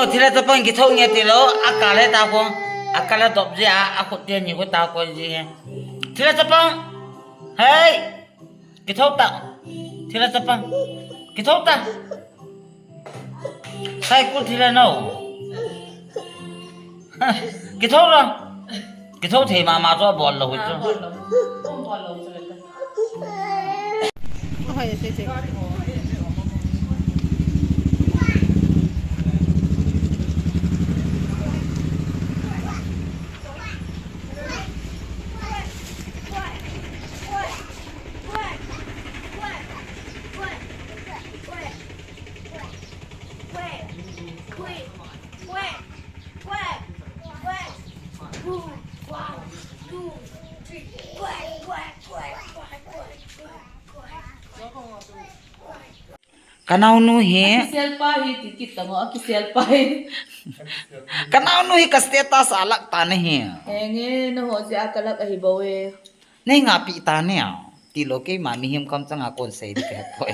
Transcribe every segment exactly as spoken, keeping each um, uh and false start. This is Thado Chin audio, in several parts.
Thila chapang kithou nge tilou, akal he ta ko. Akal a top ji a, akhut te ni ko ta ko ji he. Thila chapang. Hei. Kithou ta. Thila chapang. Kithou ta. Sai ku thila no. Kithou ra. Kithou thei mama chu abol lou chu. Abol lou. Abol lou chu le ta. Ahoi, sei, sei. Ka naunu hi. Akisel pa hi, ti kit tamo, akisel pa hi. Ka naunu hi ka status a lak ta na hi. Henge, na ho si a ka lak ahi bou e. Nei ngapi ta ne a. Tilou keima mihem kam changa kon sei di ka poi.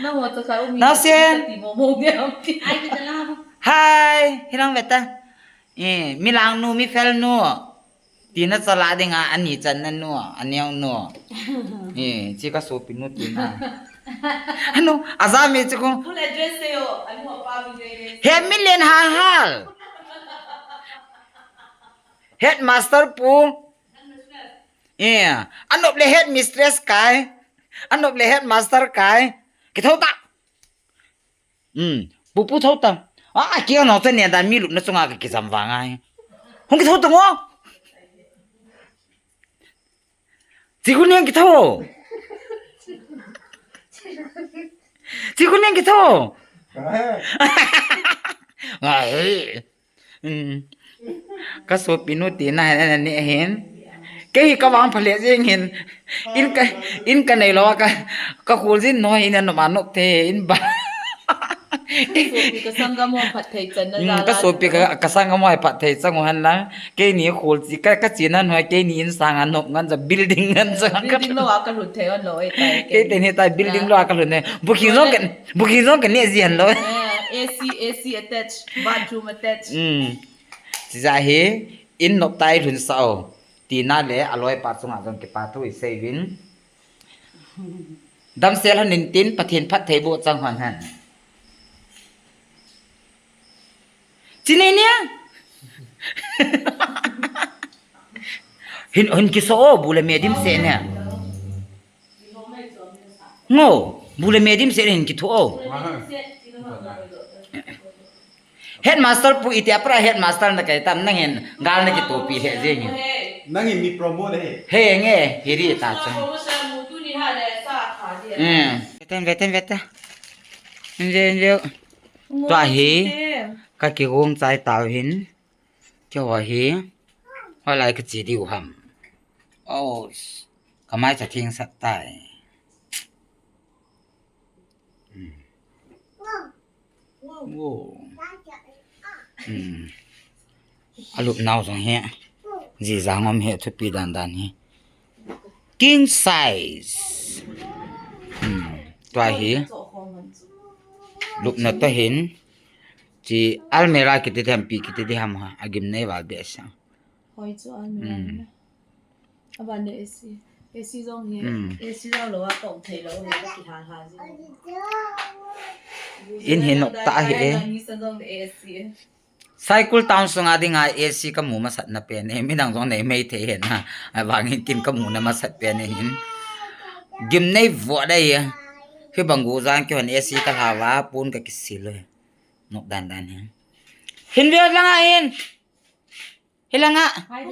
Na ho cha ka umi. Na sen. Ti mo mo ne am ti. Ai, ki ta la. Hai, hilang veta. Eh, mi langnu, mi felnu. Tina chala dinga, ani channa nu, aneonu. Eh, chi ka sopinu tina. Anu, aja mi chi ko. Full address se yo, anu apa mi re. He million hal hal. Headmaster pu. Eh, anop le headmistress kai. Anop le headmaster kai. Kithou ta. Hmm. Pu pu thou ta. A, a kia no te ne da mi lup na chunga ka kijam vang ai. Hung kithou ta ngo. Chi khu niang kithou. Chi khu niang kithou. Ai. Hmm. Ka sopinu tina hen, hen, hen. Kei hi ka vang pha le jeng hin. In ka, in ka nei lou ka, ka khul jin noi in anop anop te in ba. Ka sopi ka sanggam ho phatthei chan na. Hmm, ja ka la sopi ka, ka sanggam ho phatthei chan u hen lang. Keini khul chi ka, ka chi nan hoi keini insang anop ngan ja building ngan ja. Building lou a ka lhun thei on lou e tai. Kei te ni tai building lou a ka lhun ne. Booking jong ka, booking jong ka ne ji hen lou. Eh, A C, A C attached, bathroom attached. Hmm. Chi ja hi, in nop tai lhun sa o. Tina le aloi pa chunga jong kipa thu i sei vin. Damsel hon in tin, Pathen phatthei boh chang hon hen. Chi nei nia. Hin, hin kiso o, bu le me dim se ne. Ngo, bu le me dim se hin kitho o. Headmaster pu iti a pra headmaster na kai tam nang hin gal na kitopi he jeng hin. Nang hin mi promote he. He nge, hiri ta chang. Hmm. Veten, veten, veten. Inje, inje. Tua hi, ka kigong chai tau hin. Keiho hi, hoilai ka che diu ham. Oh, ka mai cha theng sat tai. Hmm. Wow. Hmm. Alup nau jong hi. Ji jang om hi thupi dan dan hi. King size. Hmm. Tua hi. Lupna ta hin. Chi almirah kiti diham pi kiti diham ha. Agim nei val be sa. Hoi chu almirah. Hmm. Aban le A C. A C jong hi. Hmm. A C jong lou a tong thei lou hi kihal hal ji. In hi nok ta hi e. Ni sa jong le A C. Saikul town sunga dinga A C ka mu masat na pen e, midang jong nei mai thei hen na. Avangin kin ka mu na masat pen e hin. Gim nei vo dai e. Hi bang gu jang kihon A C ka lhava pun ka kisil e. Nok dan dan hin. Hin via langa hin. Hilanga. Hi.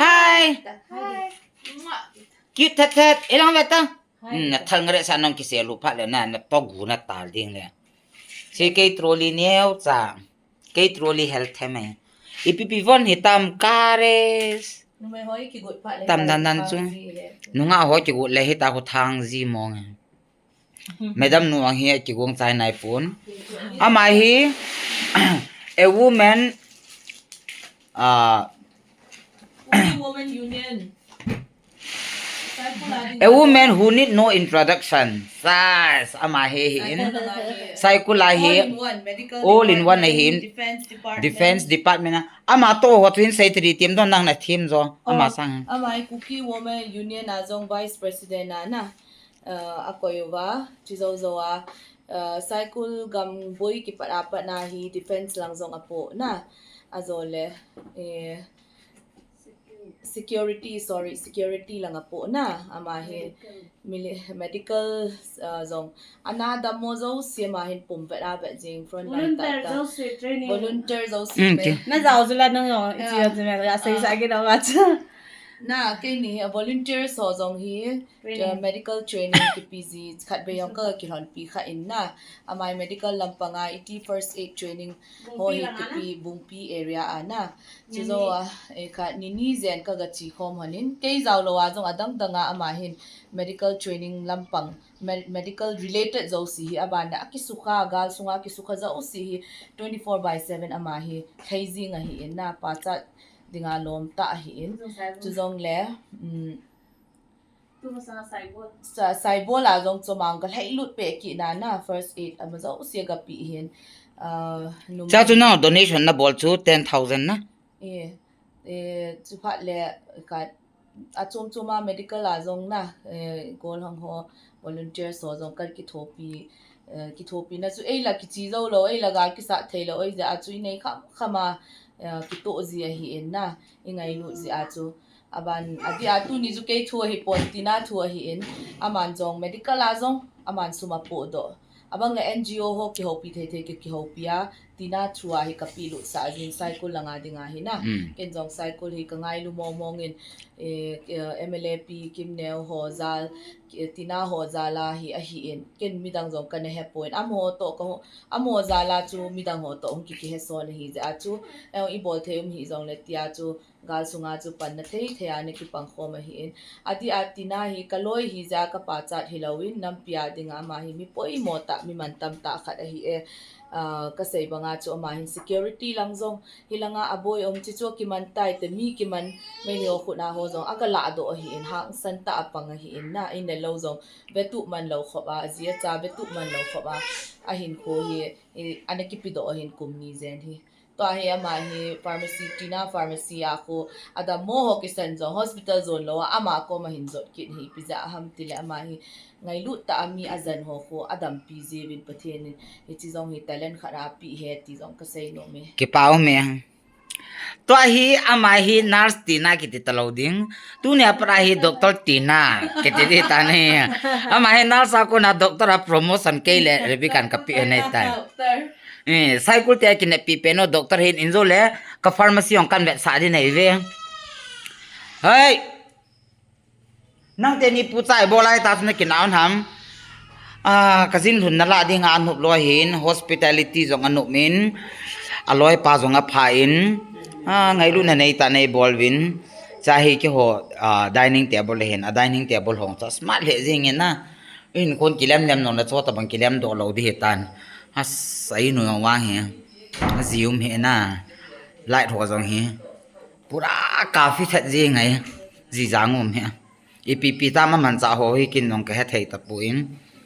Hi. Cute that that. Hilang veta. Hmm, na thal ngare sa nong kise lu pha le na, na to gu na tal ding le. Si kei trolley neo cha. Kei trolley hel the mai. Ipi pi von hi tam kares. Numei hoi kigot pha le. Tam dan dan chu. Nunga hoi kigot le hi ta ko thang ji mong. Madam nu ang hi kigong chai nai pun. Ama hi a woman, ah, Women Union. A woman who need no introduction. Sas, ama hi hi in. Saikul a hi. All in one medical department, all in one department, ahi in. Defense department. Defense department a. Ama to ho twin secretary team don nang na team jo. Ama sang. Ama hi Kuki Women Union a jong vice president a na. Uh, a koi uva, chi jo jo a. Uh, Saikul gam boi kipat a pat na hi defense lang jong apo na. A jo le. Eh, Security, sorry, security lang apo na, ama hi medical, uh, jong. Ana dammo jouse ama hin pum vet a vet jing front line ta ta. Volunteer jouse training. Volunteer jouse. Mm, training. Na jao jula nang jong, ichi jong jula, ya sei sa ki na ma cha. Na, keini hi, volunteer ho jong hi, training. Uh, medical training kipi ji, khat be jong ka kilhonpi kha in na. Ama hi medical lampang a, iti first aid training ho hi kipi Bungpi area a na. Chujo a, eh, kha, nini jen ka ga chi khom honin. Kei jao lou a jong adang dang a ama hin medical training lampang, med-, medical related jouse hi aban a kisukha, gal sunga kisukha jouse hi twenty-four by seven ama hi thei jing ahi in na, pachat dinga lom ta ahi in. Chujong le, um, Sa-, saibol a jong chomang ka lhailut pe ki na na, first aid ama jouse ka pi hin. Ah, num- Cha chu na donation na bol chu ten thousand na? Eh, eh, chu phat le ka a chom chom a medical a jong na, eh, gol hang ho volunteer ho jong ka kithopi, eh, kithopi na chu ei la kichi jo lou, ei la ga kisa thei lou, ei ja a chu i nei kham kham a, eh, kito ji ahi in na, i ngailut ji a chu. Aban, adi a tuni chu kei thu ahi pon, Tina thu ahi in, aman jong medical a jong, aman sum apo doh. Abang le N G O ho kihoupi thei thei ki, kihoupi a, Tina thu ahi ka pi lut sa jin Saikul langa dinga hi na. Mm. Ken jong Saikul hi ka ngailu mong mong in, eh, eh, M L A pi Kimneo ho jal, eh, Tina ho jal a hi ahi in. Ken midang jong ka na he pon. Amo to ka ho, amo jal a chu midang ho to hung ki, kihe son ahi ja a chu, eh, i bol thei um hi jong le tia chu, gal sunga chu panna thei thei a na kipang khom ahi in. Adi a Tina hi ka loi hi ja ka pachat hi lou in, nampi a dinga ama hi mi poimo ta, mi mantam ta khat ahi e. Ah, ka sei banga chu ama hin security lang jong, hi langa a boi um chi chu kiman tai te, mi kiman mai ni o khut na ho jong, a ka la doh ahi in, hangsan ta a pang ahi in na, in le lou jong, vetu man lou khop a, a ji a cha vetu man lou khop a, a hin kho hi, eh, ana kipi doh ahin kum ni jen hi. Tua hi ama hi pharmacy, Tina pharmacy a khu, a dammo ho kisan jong hospital jon lou a, ama koma hin jot kit hi, ipi ja ham tile ama hi ngailut ta a mi a jan ho khu a dampi ji uvin Pathen in, hichi jong hi talent khat a pi he ti jong ka sei nom e. Kipa um e. Tua hi ama hi nurse Tina kiti ta lou ding. Tunia pat a hi Doctor Tina kiti di ta ni. Ama hi nurse a kona doctor a promotion kei le Rebecca in ka pi nei tai. Doctor. Eh, Saikul te a kinepi pen o doctor hin in jo le ka pharmacy jong kan vetsah di nei ve. Hei. Nang teni pucha i bol lai ta chu na kinah un ham. Ah, ka jin lhun na la ding a nop lou hin hospitality jong a nop in. A loi pa jong a pha in. Ah, ngailu na nei ta nei bol vin. Cha hi keiho, ah, dining table hin, a dining table hong cha smart le jing in na. In kon kilem lem nong na cho ta bang kilem doh lou di hi tan. As, ai nu wang hi. A ji um hi na. Light ho jong hi. Pura coffee that ji ngai. Ji jang um hi. Ipi pi ta ma mancha ho hi kin nong ka he thei ta pu in.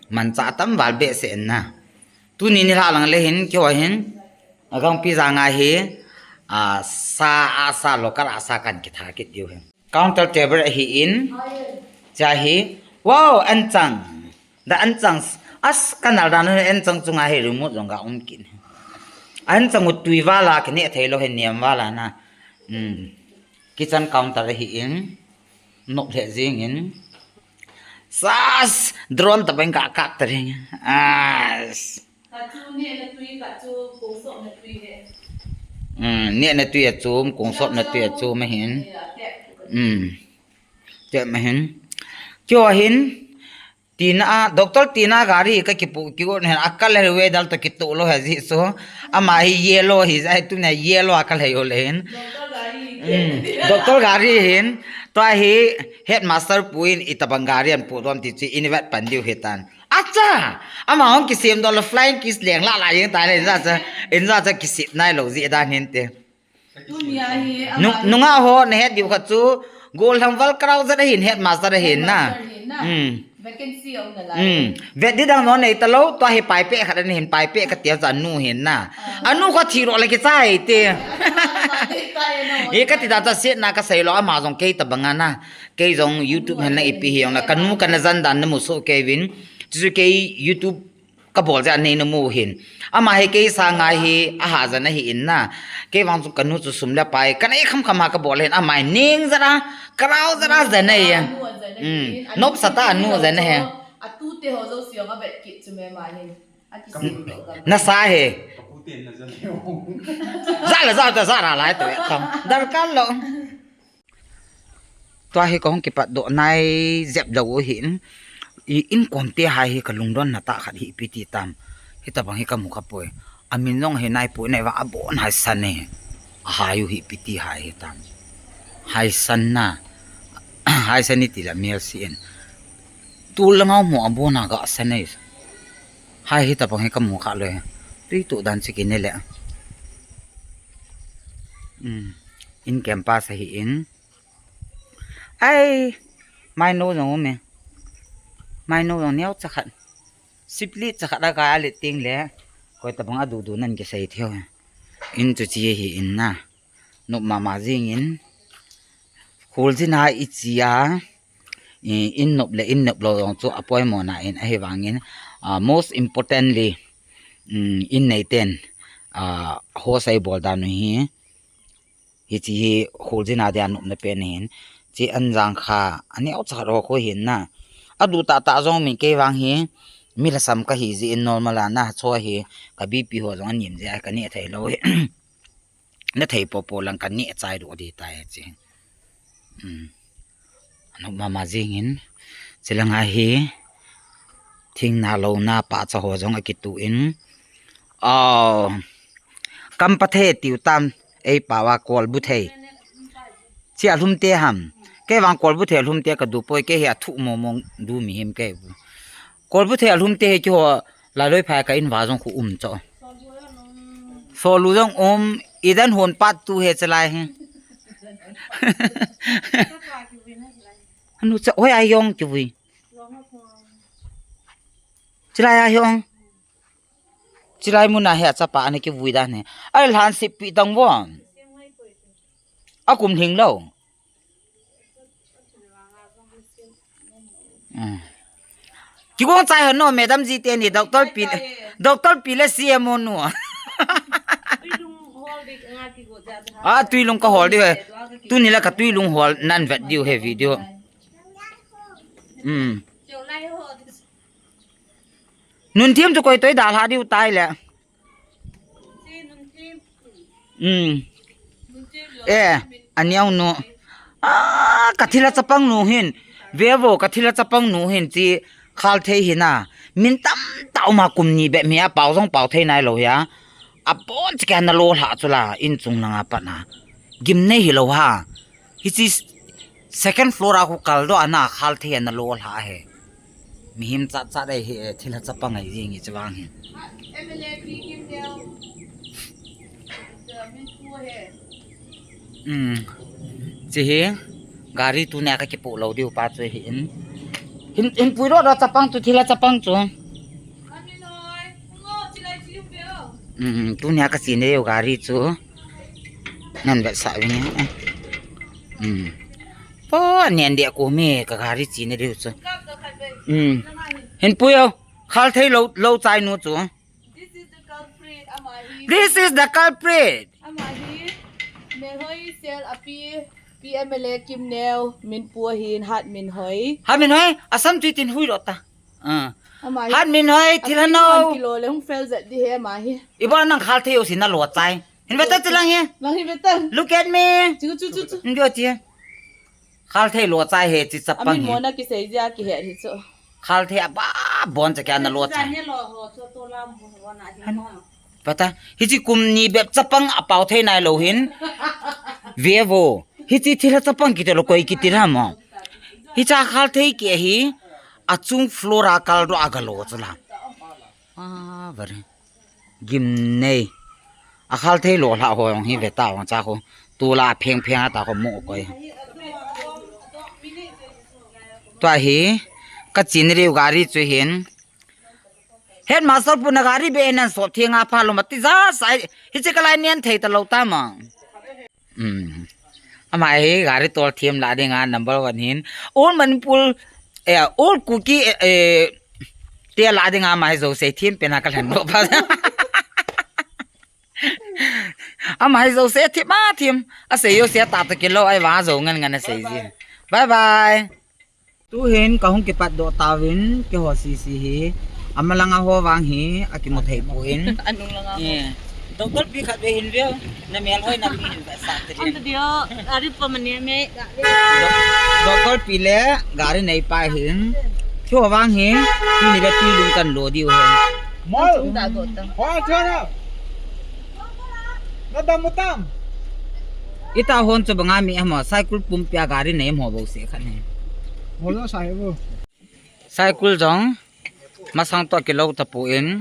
Mancha tam val be se na. Tuni ni la lang le hin keiho hin. A gang pi jang a hi. A sa a sa local a sa kan kitha kit diu hin. Counter table ahi in, cha hi, wow, anchang. Da anchang, as kanal dan anchang chunga hi remote jong ga um kin. Anchang u tui vala kine thei lou hi niam vala na. Hmm. Kitchen counter ahi in, nop le jing in. Sas, drone ta bang ka kak ta ring. As. Ka chu nehna tui, ka chu kong sopna tui he. Hmm, nehna tui a chum, kong sopna tui a chum ahin. Hmm. Te ma hin. Keiho hin. Tina, Doctor Tina gari ka kipu, kiu hin. A colour hi wedal to kitu lou he ji so. Ama hi yellow hi jai tu na yellow a colour hi o le hin. Doctor gari. Hmm. Doctor gari hin. Tua hi headmaster pu in itabang gari an pu dom ti chu in vet pan diu hi tan. Acha! Ama hong kisem doh le flying kiss leng la la jeng tai le, inja cha, inja cha kisip nai lou ji dan hin te. Tunia hi ama nung, nunga ho na het diu kha chu, Gollhang val karao jat ahin, headmaster ahin na. Headmaster ahin na. Hmm. Vacancy a um nalai. Hmm. Vet di dang non nei talou, tua hi paipeh khat ana hin, paipeh katia chu anu hin na. Ah. Anu kho thi ro le kichai ti. Anu kho thi ro le kichai no. Hi kati dan chu setna kasei lou, ama jong kei tabang a na. Kei jong YouTube hen lang ipi hijongle, kanu kana jan dan namu soh kei uvin. Chuchu kei YouTube kabol jeh a nei namu hin. Ama hi kei sanga hi ahajan ahi in na. Kei vang chu kanu chu sum le pai kanei khamkham a kabol hin. Ama hi neng jat a, karao jat a jan ahi. Anu ajan ahi. Hmm. Nopsa tah anu jan ahi. Atute ho jouse jong avet kit chu me ama hin. Akisei toh gam. Nasa hi. Jat le jat a jat a lai toh. Darkar lou. Tua hi kahung kipatdoh nai jep lou u hin, i inkom te hai hi kalungdonna tah khat hi ipi ti tam. Hitabang hi kamu khapoi. Amin jong hi naipoi, nai vang abon haisan e. Ahai u hi ipi ti hai hitam. Haisan na. Haisan iti le melse in. Tul le ngao mo abon a gahsan e. Hai hitabang hi kamu kha lou. Tui tuh dan chu kine le. Hmm. In campus ahi in. Ai, maino jong um e. Maino jong neocha khat. Sipli cha khat aga alet teng le. Koi tabang adudu nan kisei thei u. In chu chi ahi in na. Nop mama jing in. Kholjin a ichi a. I, in nop le in nop lou jong chu apoimo na in ahi vangin. Ah, most importantly, um, in neiten, ah, hosei bol dan u hi. Hichi hi kholjin a dia nopna pen hin. Chi anjang kha, aneocha khat ho khu hin na. Adu tahtah jong min kei vang hi. Mi lhasam kahi jeh in normal a na cho hi. Ka BP ho jong anem jeh a kaneh thei lou hi. Na thei popo lang kaneh chai doh di tai chi. Hmm. Anu mama jing in. Chi langa hi. Thing na lou na pa cha ho jong akitu in. Aw. Kampa thei tiu tam, ei pao a kolbu thei. Chi alhum te ham. Kei vang kolbu thei alhum te kadu poi, kei hi athu momong du mihem kei. Kolbu thei alhum te hi kiho, laloi phai ka in va jong khu um cho. Solu jong um, idan hon pat tu he chalai hi. Anu cha, oi ai jong kivui. Chilai a hi ong. Chilai mun a hi achapa ana kivui dan hi. Ai lhan sip pi tang vo. Akum hing lou. Hmm. Kigong chai ho no, madam ji te ni, doctor pi, doctor pi le C M O nu. Ah, tuilung ka hol di he. Tuni la ka tuilung hol nan vet diu he video. Hmm. Nun thim chu koi toi dalha diu tai le. Um. Eh, aniau nu. Ah, ka thilha chapang nu hin. Vevo, ka thilha chapang nu hin chi khal thei hina. Min tamtah uma kum ni be mi a pao jong pao thei nai lou hia. Apon chi ka na lo lha chu la in chung langa pat na. Gimnei hilou ha. Hichi second floor a khu kaldoh ana khal thei ana lo lha he. Mihem chat chat ei hi, eh, thilha chapang ei jing hi chuvang hi. Um, chi hi, gari tunia ka kipoh lou diu pa chu hi in. Hin, hin pui ro ro chapang chu, thilha chapang chu. Um, tunia ka chena diu gari chu. Nan vetsah ving e. Um. Po, nen dia ko me ka gari chena diu chu. Um. Hin pui o. Khal thei lou, lou chai nu chu. This is the culprit, ama hi. This is the culprit. Ama hi. Melhoi cell a pi, P M L A Kimneo, Minpu ahin, Hatminhoi. Hatminhoi, asam tui tin hui lo ta. Ah. Ama hi. Hatminhoi, thilha no. Kilo le hung fel zat di he ama hi. Ibo nang khal thei u si na lo chai. Hin veta chi lang hi. Lang hi veta. Look at me. Chu, chu, chu, chu. Ndio chi. Khal thei lo chai he chi chapang hi. Amin mona kisei jia kihet hi chu. Khal thei a ba bon cha kya na lo chai. Pata, hichi kum ni bep chapang a pao thei nai lo hin. Vevo. Hichi thilha chapang kiti lo koi kiti ra mo. Hicha khal thei ki hi. Achung floor a kal ro a ga lo chu la. Ah, very. Gimnei. A khal thei lo lha ho jong hi ve ta vang cha khu. Tula pheng pheng a ta khu mu koi. Tua hi, ka chin riu gari chu hin. Headmaster pu na gari be nan sop thing a pha lo mati ja sai. Hiche ka lai nen thei ta lo ta ma. Hmm. Ama hi gari tol thiem la dinga number one hin. All Manipur, eh, all Kuki, eh, eh, te la dinga ama hi jo sei thiem pen ha ka lhen lo pa. Ama hi jo sei thiem a thiem. A sei jo sei ta ta kilo ai va jo ngan ngan a sei ji. Bye bye. Tu hin ka hung kipat doh tauvin, keiho sisi hi. Ama langa ho vang hi, a kimu thei poi. Anung langa ho. Eh, doctor pi khat ve hin ve, na mel hoi na mi hin ve sa te hin. Anta dio, ari pa mane me. Doc-, doctor pi le, gari nei pa hin. Keiho vang hi, tuni le tui lung kan lo diu hin. Mol. Tung da go ta. Ho, chara. Nadam utam. Ita hon chu banga mi amo, cycle pumpi a gari nei mo bo se khan he. Mo lo sa he bo. Cycle jong masang to kilo ta pu in.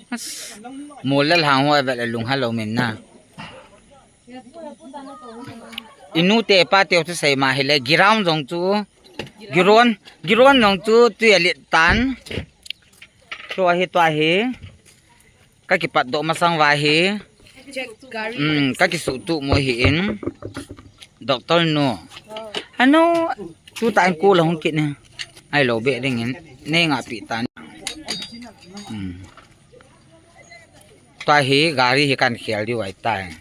As, mo le lang ho vel lung ha lo min na. Inu te pa te tu sei ma hi le ground jong chu. Ground, ground jong chu tu ya lit tan. Tua hi, tua hi. Ka kipat doh masang va hi. Check gari. Hmm, ka kisuh tu mo hi in. Doctor nu. Ano, tu ta an ku la hung kit ne. Ai lo be ding in. Ne nga pi tan. Hmm. Tua hi gari hi kan khel diu ai tai.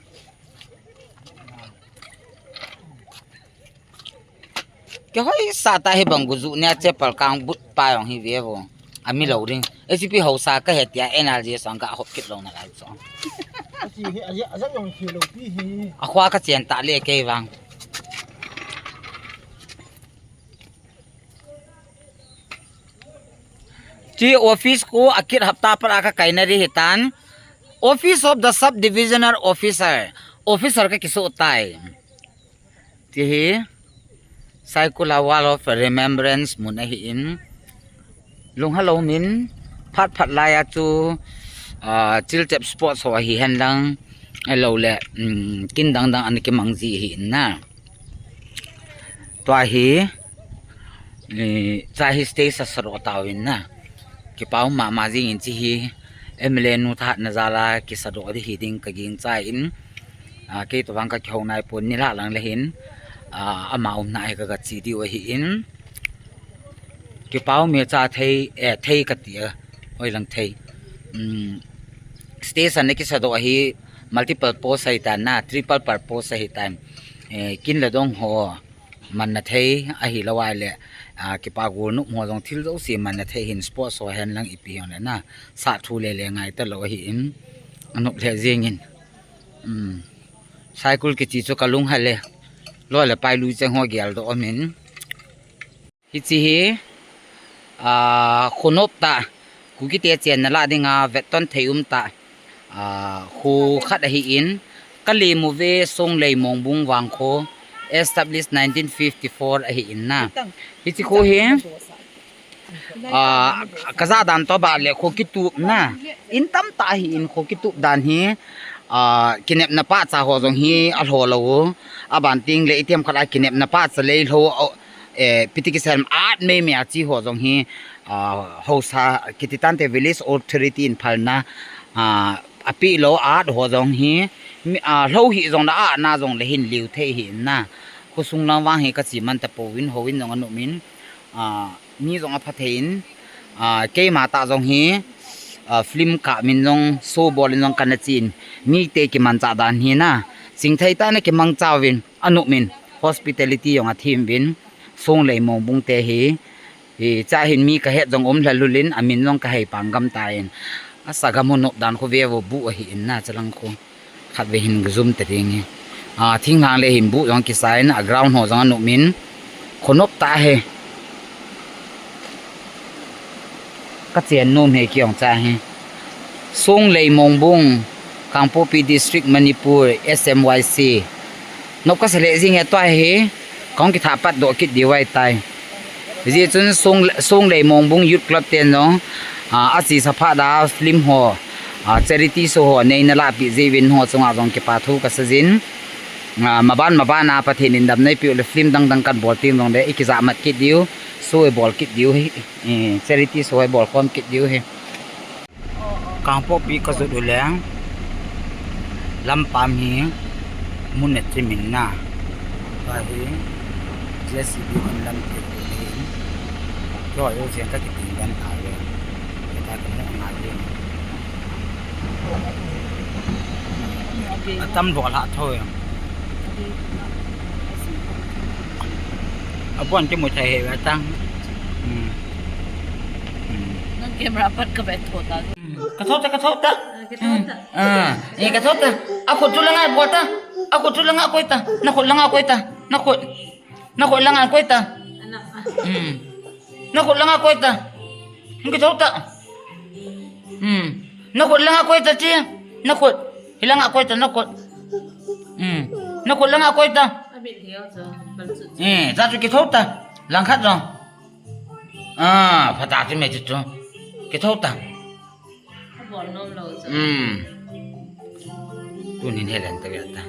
Kei hoi sa ta hi bang gu ju nia che pal kang but pa jong hi ve vo. Ami lo ding. A C P ho sa ka he tia N R G S ang ka hop kit lo na lai so. A si hi, a ya, a ya jong hi lo pi hi. A khua ka chen ta le kei vang. Chi office ko a kit hapta par a ka kai na ri hi tan. Office of the Sub Divisional Officer. Officer ka kiso tai. Ti hi, Saikul a Wall of Remembrance mun ahi in. Lung ha lo min, phat phat lai a chu, ah, chil chep sports ho ahi hen lang, a lo le, um, kin dang dang an kimang ji ahi in na. Tua hi, eh, cha hi stage a sa ro tau in na. Kipau mama jing in chi hi, M L A nu tha na jala kisa do di hi ding ka ging cha in. Ah, kei to vang ka kihou nai pon ni la lang le hin, ah, ama um na ai ka, ka chi diu ahi in. Kipau mi cha thei, eh, thei ka ti a, oi lang thei. Um, station ne kisa do ahi multiple purpose ahi tan na, triple purpose ahi tan. Eh, kin le dong ho, man na thei, ahi lo ai le, ah, kipa gul nup ho jong thil jo si man na thei hin sports ho hen lang ipi hon le na, sa thu le le ngai ta lo ahi in, anup le jing in. Um, Saikul kichi chu ka lung ha le. Lo le pai lui cheng ho gel do amin. Hichi hi, ah, khonop ta. Kuki te chen na la ding a vet ton thei um ta. Ah, khu khat ahi in. Ka le mu ve Songlei Mongbung vang kho. Established nineteen fifty-four ahi in na. Hichi khu hi. Ah, ka ja dan to ba le kho kitup na. In tam ta hi in kho kitup dan hi. Ah, kinep na pa cha ho jong hi a lo lo. A ban ting le itiam khat a kinep na pa cha lei lo, eh, piti kisem at me me a chi ho jong hi, ah, ho sa kiti tan te village authority in phal na, ah, a pi lo at ho jong hi, mi, ah, lo hi jong na a na jong le hin liu thei hi na. Khu sung lang vang hi ka chi man ta po win ho win jong anu min. Ah, mi jong a pha thei in, ah, keima ta jong hi, ah, film ka min jong so bol in jong kana chin. Mi te kiman cha dan hi na. Sing thei ta na kimang cha win, anu min. Hospitality jong a thim win. Songlei Mongbung te hi. Hi cha hin mi ka het jong um hla lulin, a min jong ka hei pang gam ta in. A sa gam ho nop dan khu ve vo bu ahi in na cha lang khu. Khat ve hin ka zoom ta ding hi. Ah, thing lang le hin bu jong kisa in a ground ho jong anu min. Khonop ta he. Ka chen nom he kiong cha he. Songlei Mongbung, Kangpokpi District, Manipur, S M Y C. Nop ka sa le jing he tua he. Kong kitha pat do kit di wai tai. Ji chun Song, Songlei Mongbung Youth Club ten jong, ah, a chi sa pha da film ho, ah, charity show ho nei na la pi ji win ho chunga jong kipa thu ka sa jin. Ah, maban, maban a Pathen in dam nei pi le film dang dang kan bol ting jong le i kija mat kit diu. Show bol kit diu hi, eh, charity show bol khom kit diu hi. Kangpokpi kajot uleh, lampam hi mun a chimin na. Tua hi, J C B hon lam ti uleh, tua ho jeng kakiting dan tave. Kita kamu ngai hi. Atam lhah lhah tho. Abon kimu thei hi ve tang. Hmm. Hmm. Nang camera pat ka bet tho ta. Hmm. Ka tho ta, ka tho ta. Ah, ka tho ta. Hmm. Ah, eh, ka tho ta. Akhut chu langa bol ta. Akhut chu langa koi ta. Nakhut langa koi ta. Nakhut. Nakhut langa koi ta. Hmm. Nakhut langa koi ta. Ka tho ta. Hmm. Nakhut langa koi ta chi. Nakhut. Hilanga koi ta, nakhut. Hmm. Nakhut langa koi ta. Eh, ta chu kitho ta. Langkhat jong. Ah, phatah ti me chu chu. Kitho ta. Hmm. Tunin helen ta ve ta.